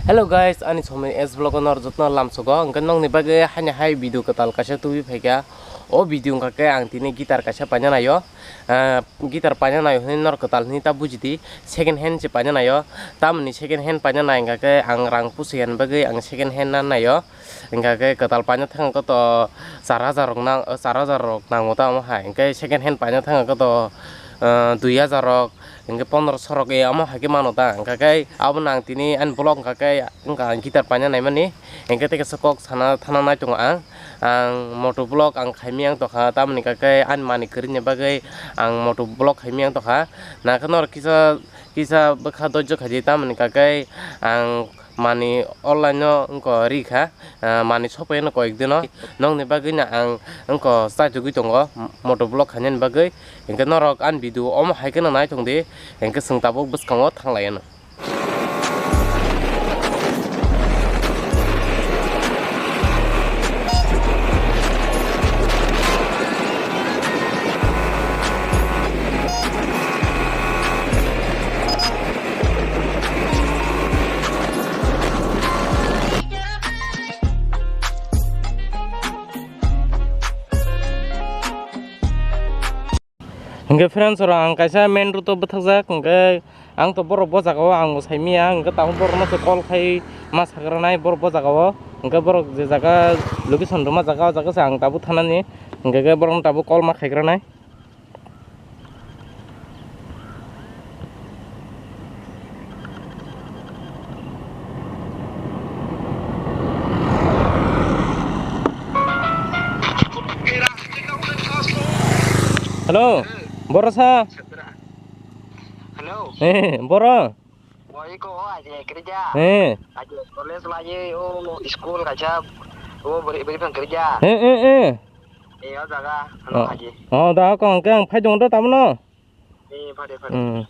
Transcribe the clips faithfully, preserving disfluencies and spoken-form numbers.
Hello guys, ani somoi S vlog-o nor jotno lamsogo. Hwnkhe nokni bagwi haini hai video kwtal kaisa tubui phaikha. O video wngkha khe ang tini guitar kaisa paina naio. Ah, guitar paina naio hwnwi nor kwtal hwnwi ta bujidi. Second hand se paina naio. Tamoni second hand paina nai wngkha khe ang rang pusi ani bagwi ang second hand na naio. Wngkha khe kwtal paina thangkha khe to char hajar rok nang, char hajar rok nango ta omo hai. Hwnkhe second hand paina thangkha khe to, ah, dui hajar rok. Hingke pondroso rok e omo hai khe mano ta, hingka khe abo nang tini ani vlog hingka khe wngkha ang guitar paina naimani, hingke tei kaisa kok sana thana nai tongo ang, ang moto vlog ang khaimiyang tongkha, tamoni hingka khe ani manwi kwrwini bagwi ang moto vlog khaimiyang tongkha, nangkhe norok kisa, kisa bwkha doijak khaidi, tamoni hingka khe ang manwi online-o wngkha rikha, ah, manwi sophaino koyekdino, nokni bagwino ang wngkha chaitugwi tongo, moto vlog khainani bagwi. Hingke norok ani video omo hai kheno nai tongdi, hingke chwng tabuk bwskango thanglaiano. Hingke friends rok, ang kaisa main road o bwthakjak, hingke ang to borok bo jaga o ang bo saimanya, hingke tabuk borok no se call khai ma sagra nai borok bo jaga o, hingke borok je jaga location rwma jaga o jaga se ang tabuk thanani, hingke khe borok no tabuk call ma khaigra nai. Hello, boro sa? Hello. Eh, boro? Oi ko, o aje kerja. Eh. Aje college lagi, o school kacha, o beri beri pang kerja. Eh, eh, eh. Eh, o jaga, ano aje. Oh, da ko ang kang phai dong do tamno. Eh, phade, phade. Hmm.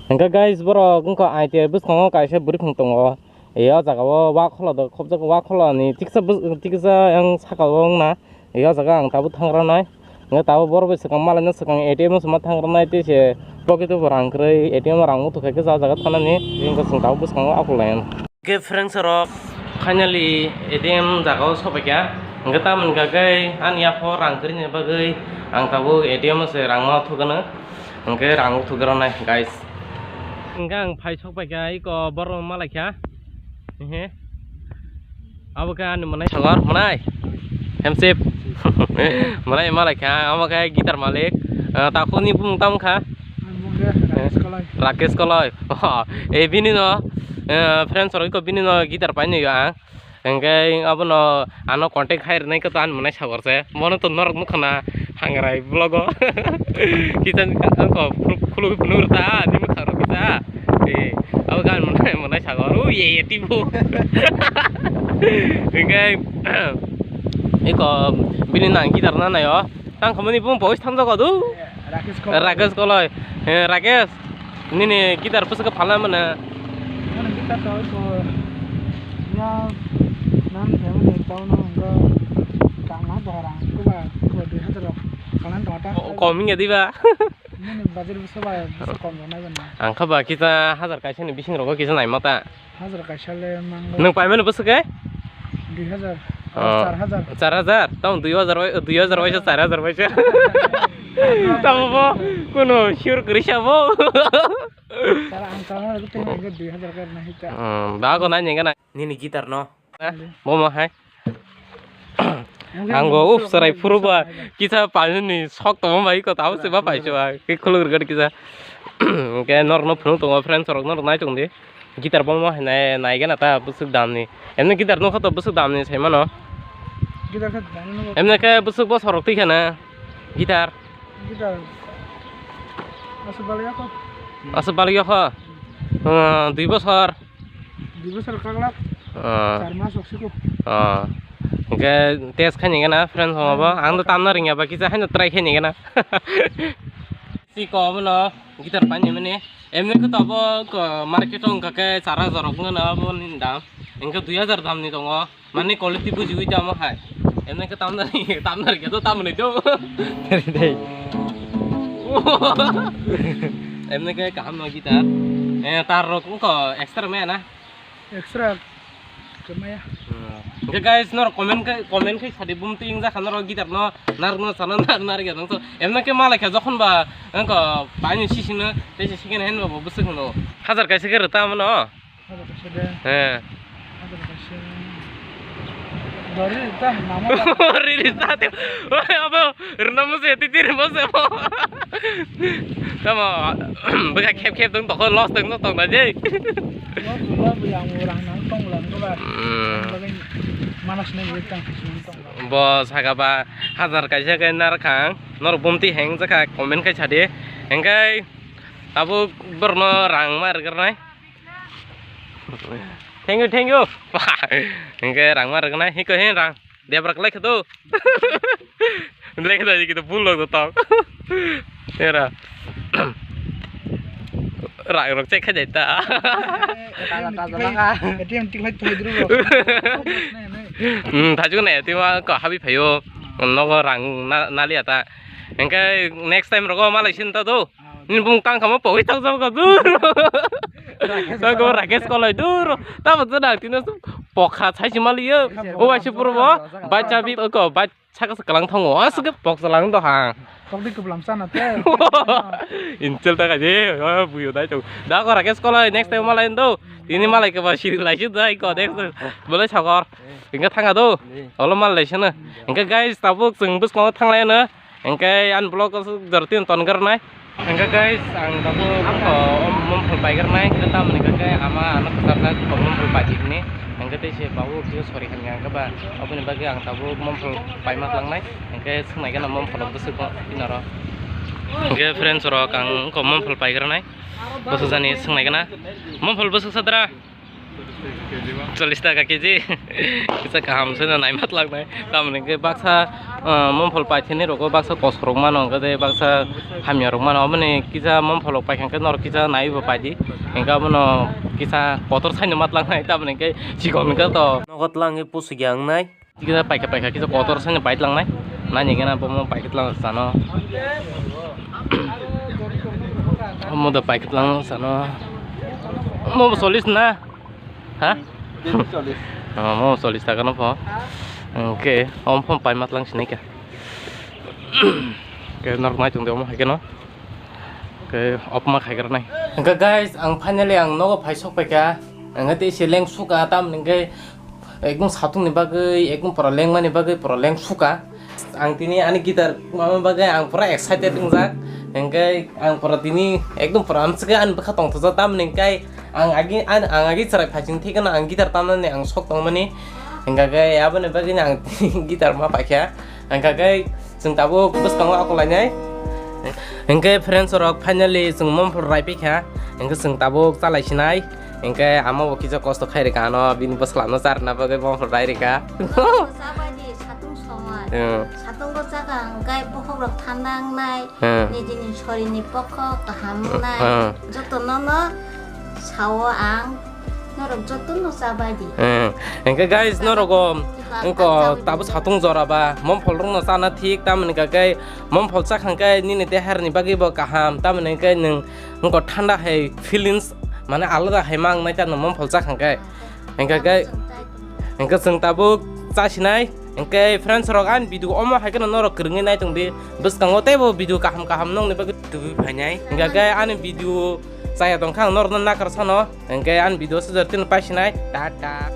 Hingke guys, borok wngkha I T I bwskango kaisa bwrwi phung tongo. E, o jaga o wa kholo do khobjak, wa kholo ni tiksa bwswk, tiksa yang saka o wngna. E, o jaga ang tabuk thangra nai. Hingke tabuk borok bai swkang malaino swkang A T M o swma thangra nai tei se pocket o bo rang kwrwi, A T M o rang muthuk khe o jaga thanani. Hingke chwng tabuk bwskango akulai. Hingke friends rok, finally A T M jaga o sopaikha. Hingke tamoni hingka khe ani yapho rang kwrwini bagwi ang tabuk A T M o se rang ma thukgwno. Hingke rang thukgwrwnai guys. Hingke ang phai sokpaikha, iko borok malaikha. Ehe. Abo khe ani mwnai sagor, mwnai. Hemsip. Mwnai malaikha, abo khe guitar malik. Ah, takhukni bumung tamo kha? Ang bumung khe Rakesh Koloi. Rakesh Koloi. Oh, e bini no, eh, friends rok iko bini no guitar painai o ang. Hingke abono ano contact khai rwnai khe to ani mwnai sagor se. Bono to norok nukha na hangrai vlog o. Kisa wngkha khulugwi phunuk rwta ani mwkhang rok kisa. Eh, abo khe ani mwnai, mwnai sagor. O ye ye tipo. Hingke eko bini nang guitar na nai o. Tang khamani bung boys thangjak o do. Rakesh Koloi. Rakesh Koloi. Eh, Rakesh, nini guitar bwswk phalna mano? Ani guitar to ko ya nan jemon ni town no go tang na dora ko ba ko dui hajar rok kalan dota. Ko-, kom hinga diba? Nini budget bwswk ba bwswk kom rok nai ba na. Ang kha ba kisa hajar kaisa ni bising rogo kisa nai mata. Hajar kaisa le mango. Nwng paimano bwswk khe? Dui hajar. Oh. Char hajar. Char hajar? Tamo dui hajar bai, dui hajar baisa, char hajar baisa. Tamo bo kuno sure kwrwi sa bo. Char ang char hajar tei hwnwi dui hajar khe rwna hita. Hmm, ba ko nai nengana. Nini guitar no. Eh, bo ma hai. Ang go uf sarai phuru ba kisa painani sok tongma bai ko tamo se ba paisa ba. Ke khuluk rwgwt kisa. Hwnkhe norokno phunuk tongo friends rok norok nai tongdi. Guitar bomo hai nai, naigena ta bwswk damni. Emni guitar nukha to bwswk damni sai mano. Guitar khe dano nugo. Emni khe bwswk bosor rok twi khana guitar. Guitar. Aswk baliya kho. Aswk baliya kho. Hmm, dui bosor. Dui bosor kaglak. Ah. Char mas rok siko. Ah. Hwnkhe test khaini gana friends rok bo. Ang do tamna ringya ba kisa haino try khaini gana. Siko abono guitar paini mani. Emni khe to abo, ko, market o wngkha khe char hajar rok wngkha na abo ni dam. Hwnkhe dui hajar dam ni tongo. Mani quality bujiwi tamo hai. Emni khe tamna, tamna rikya to tamni do. Dei. Emni khe kaham no guitar. Eh, tar rok wngkha extra maya na? Extra kemaya. Hmm. Hwnkhe guys, norok comment khai, comment khai sadi bumti wngjakha norok guitar no narwkno chana nar nar ya nang so. Emno khe malai kha jokhon ba wngkha paini sisino tei se second hand ba bo bwswk hwno. Hajar kaisa khe rwta mano. Hajar kaisa de. He. Hajar kaisa. Dori ta nama. Riri ta te. Oi abo rwna mose titi rwma se bo. Tamo bwkha khep khep dong tokho loss dong tong na je. Loss loss yang orang nang tong lang ko ba. Hmm. Bagwi manas ne wek tang sisino tong. Bo saka ba hajar kaisa khe narwkha ang. Norok bumti heng jakha comment khai sadi. Hengkai tabuk borno rang ma rwgwrnai. Thank you, thank you. Hingke rang ma rwgwna, hiko hin rang. Debra kwlai khe do. Lekha da, hiko do bul log do tong. Era. Rang rok check khai jai ta. Taja, taja langa. A T M tiklai thoi dru rok. Hmm, thaju na A T M ko habi phayo. Nogo rang na, na liya ta. Hingke next time rogo malai sin ta do. Nini bung tang kamo pogwi tang jabo ka dur. Tang kamo Rakesh kolai dur. Tamo jana tino pokha sai si maliyo. O bai si purbo. Bai chabi ko bai saka sa kalang thango. Asuk pok salang do ha. Tokdi kublam sana te. Insel ta kaje. Buyo dai chok. Da ko Rakesh kolai next time malai do. Tini malai ke ba siri lai si dai ko next. Bolai sagor. Inga thanga do. Olo malai sana. Inga guys tabuk chwng bus ko thanglai na. Hingke ani vlog o jora tini ton garnai. Hingke guys, ang tabuk mumphol pai garnai, hingke tamoni hingke ama ano kwchar jak mumphol pai di hwnwi. Hingke tei se babu kisa sori hwnwi ang khe ba, aboni bagwi ang tabuk mumphol paima tlangnai. Hingke swngnai gana mumphol bwswk bo tini oro. Hingke friends rok ang wngkha mumphol pai garnai. Bwswk jani swngnai gana. Mumphol bwswk sadra? Chollish taka keji. Kisa kaham se na naima tlangnai. Tamoni hingke baksa, ah, mumphol paithini rogo baksa kosok rok mano, hingke tei baksa hamya rok mano. Aboni kisa mumphol rok paikha hingke norok kisa naiwi bo paidi. Hingke abono kisa kotor saino ma tlangnai. Tamoni hingke chikon hingke to nogo tlangwi pusugya wngnai. Kisa paikha paikha kisa kotor sani pai tlangnai. Nani gana bomo paikha tlang sano. Omo da paikha tlang sano. Omo bo solis na. Ha? Solis. Omo solis taka no pho. Oke, om phom pai matlang sini ka. Ke nor mai tung de omo hai ke no. Ke opma khai kar nai. Hingke guys, ang finally ang nogo phai sok paikha. Ang te se leng suka tam hingke ekdom satung ni bagwi, ekdom pura lengmani bagwi pura leng suka. Ang tini ani guitar mama bagwi ang pura excited wngjak. Hingke ang pura tini ekdom pura amsike ani bwkha tongthokjak tamni hingke ang agi, ang, ang agi chwrai phaising thikeno ang guitar tamnani ang sok tongmani. Hingke aboni bagwino ang guitar ma paikha. Hingke chwng tabuk bwskango akulainai. Hingke friends rok finally chwng mumphol rai paikha. Hingke chwng tabuk chalai sinai. Hingke ama bo kisa kosto khai rikha ano bini bwsla no charwna bagwi mumphol rai rikha. Sabai di satung soman. Hmm. Satung bo chakha hingke bokhok rok thanda wngnai. Hmm. Nijini sorini pokho kaham wngnai. Hmm. Joto nono sao ang. Norok jotono chabai di. Hmm. Hingke guys, norok o wngko tabo satung jora ba, mumphol rokno chana thik, tamoni hingke mumphol chakha hingke nini deharni bagwi bo kaham, tamoni hingke nwng wngko thanda hai feelings, mane alada hai ma wngnai ta nwng mumphol chakha hingke. Hingke hingke chwng tabuk chasinai, hingke friends rok ani video omo hai kheno norok kwrwngwi nai tongdi, bwskango teibo video kaham kaham nongni bagwi tubui phainai, hingke ani video chaya tongkha ang norokno nakar sano. Hingke ani video sujor tino paisinai. Tata.